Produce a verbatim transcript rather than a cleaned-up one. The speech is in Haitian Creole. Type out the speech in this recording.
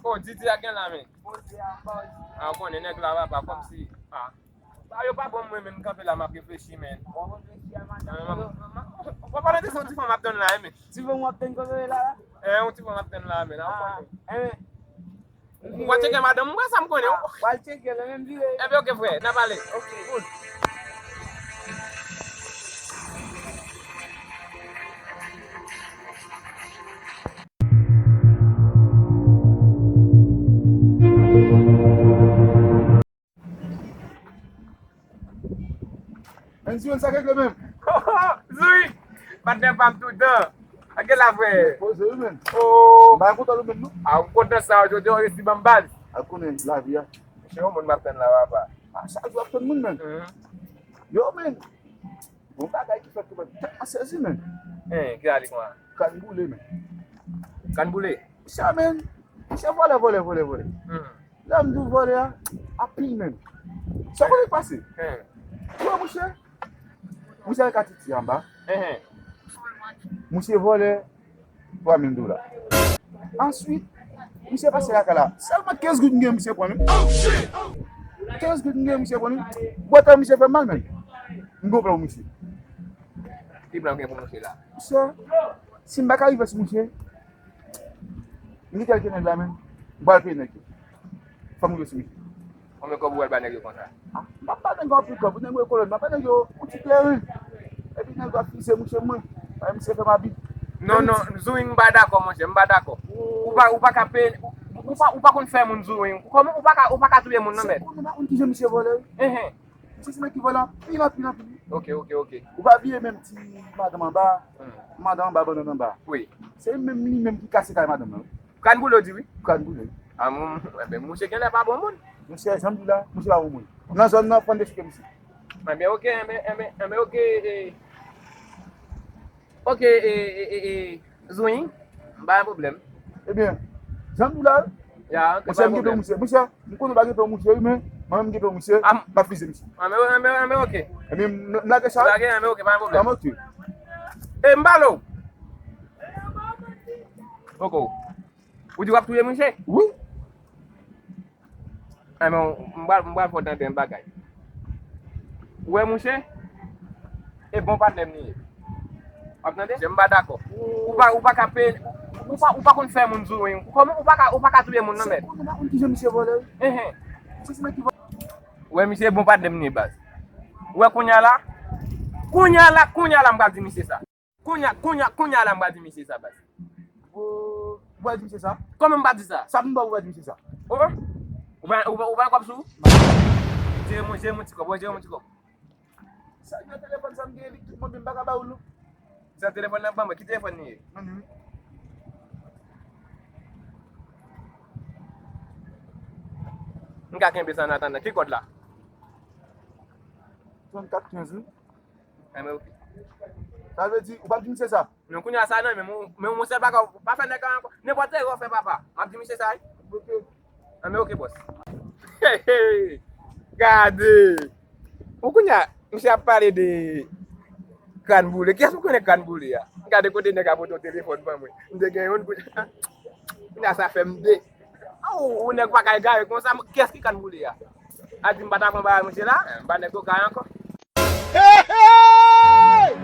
Bon, Didi a gen la, men. Ah, ou konnen nèg la, papa, kòmsi. Ah. Sa yo pa bon, mwen menm, m kanpe la, m ap reflechi, men. Ou pa tande se yon ti fanm ap tann la, men. Ti fanm w ap tann kote w ye la, la? Eh, yon ti fanm ap tann la, men. Ah, eh, men. Ou pa tcheke madanm, mwen sa m konnen. Ah, w al tcheke, lè menm vire. Enben, oke, frè, n a pale. Oke. Good. Menn Ziwen sa k regle menm. Zoui! Patnè pa m toutan. Anke la, frè. Poze wi, menn. Oh. M pa kontan nou menm, non. Ah, m kontan sa, jodi a w resi ban m baz. A konnen lavi a. Se yon moun m ap tann la, papa. Ah, chak jou ap tann moun, menn. Mhm. Yo, menn. Bon bagay ki fèt ke mwen tèlman sezi, menn. Hein, ki ale konsa? Kann boule, menn. Kann boule? Sa, menn. Misye vòlè, vòlè, vòlè, vòlè. Hmm. Lè m di w vòlè a, anpil menm. Sa w konnen k pase? Hein. Ou wè mouche? Mouche al ka titi anba. Hein, hein. Mouche vòlè twa mil dola. Answit, misye pase lakay la. Sèlman kenz goud m gen, misye pran li. Kenz goud m gen, misye pran li. Bwat la misye fè mal, menn. M gon plan pou misye. Ki plan w gen pou misye la? Misye, si m pa ka rive sou misye, m kite l ke nèg la, menn. M pral peye nèg yo. Fò m rive sou misye. Konbyen kòb ou pral ba nèg yo konsa? Ah, m p ap ba nèg yo anpil kòb, nèg yo kolòn, m ap ba nèg yo yon ti kleren. Epi nèg yo ap fize mouche mwen. Ay, misye fè m abi. Non, non, Zouying, m pa dakò, monchè, m pa dakò. Ou pa, ou pa ka peye, ou, ou pa, ou pa konn fè moun Zouying. Kòman ou pa ka, ou pa ka touye moun nan, mèt? Se pou nou pa konn kijan misye vòlè. Enhen. Misye se nèg ki vòlè anpil, anpil, anpil. Ok, ok, ok. Ou pa bliye menm ti madanm anba, hmm, madanm anba, bannann anba. Wi. Se menm li menm ki kase kay madanm nan, wi. Kann boule w di wi. Kann boule. Ah, mon, enben, mouche genlè pa bon moun. Mouche, jan m di la, mouche pa bon moun. Nan zòn nan, fann dechoke misye. Enben, ok, enben, enben, enben, ok, eh, ok, eh, eh, eh, eh, Zouying, m pa gen pwoblèm. Ebyen, jan m di w la, ya, ok, mouche, pa gen pwoblèm. Mouche, mouche, m konnen w pa gen pwoblèm mouche, wi, men mwen menm m gen pwoblèm mouche, m ap fize misye. Enben, enben, enben, ok. Ebyen, m, m lage sa. Lage, enben, ok, pa gen pwoblèm. Enben, ok. E, m pale w. Poko. Ou di w ap touye mouche? Wi. Enben, m pral, m pral fè w tande yon bagay. Ou wè mouche? E bon patnè m li ye. W ap tande? M pa dakò. Ou pa, ou pa ka peye, ou pa, ou pa konn fè moun Zouying. Kòman ou pa ka, ou pa ka touye moun nan, mèt? Se pou nou pa konn kijan misye vòlè. Enhen. Misye se nèg ki vòlè. Ou wè misye bon patnè m li ye, baz. Ou wè kounye a la? Kounye a la, kounye a la m pral di misye sa. Kounye a, kounye a, kounye a la m pral di misye sa, baz. Ou, ou pral di misye sa? Kòman m pa di sa? Sa pou m ba ou, ou pral di misye sa? Oh, oh. Ou pa, ou pa, ou pa kòb sou? Jere mon, jere mon ti kòb, jere mon ti kòb. Sa gen telefòn sa m gen, li tout mobile, m pa ka ba ou l non. Sa telefòn nan ban mwen, ki telefòn li ye? Mwen menm. M ka kenbe sa an atandan, ki kòd la? Trannkat kenz wi. Enben, ok. Sa vle di, ou p ap di misye sa? Non, kounye a sa nan men w, men yon sèl bagay, ou pa fè nèg la ankò. Nenpòt erè w fè, papa, m ap di misye sa, wi. Ok. Enben, ok, bòs. Gade! Ou kounye a, misye ap pale de Kann Boule. Kiyès ou konnen Kann Boule a? Gade kote nèg a pote yon telefòn ban mwen. M te gen youn kounye a. Kounye a sa fè m de. Aw, ou nèg pa ka egare konsa, kiyès ki Kann Boule a? A di m pa ta pran bagay misye la, m pa nèg Gogay ankò. Hey, hey!